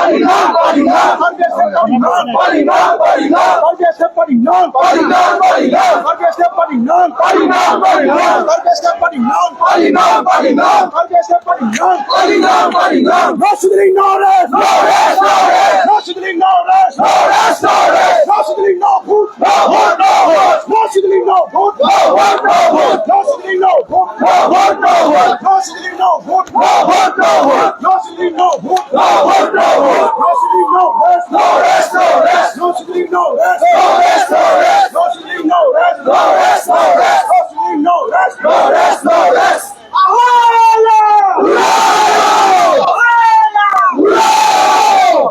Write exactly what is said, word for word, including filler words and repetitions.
Padinang, padinang. Padinang, padinang. Padinang, padinang. Padinang, padinang. Padinang, padinang. Padinang, padinang. Padinang, padinang. Padinang, padinang. No ceiling, no rest. No rest, no rest. No ceiling, no rest. No rest, no rest. No ceiling, no vote. No vote, no vote. No ceiling, no vote. No vote, no vote. No ceiling, no vote. No vote, no vote. No ceiling, no vote. No vote, no vote. No ceiling, no vote. No vote, no vote. No ceiling, no rest. No rest, no rest. No ceiling, no rest. No rest, no rest. No ceiling, no rest. No rest, no rest. No ceiling, no rest. No rest, no rest. Ahora! Hurra! Hurra! Hurra!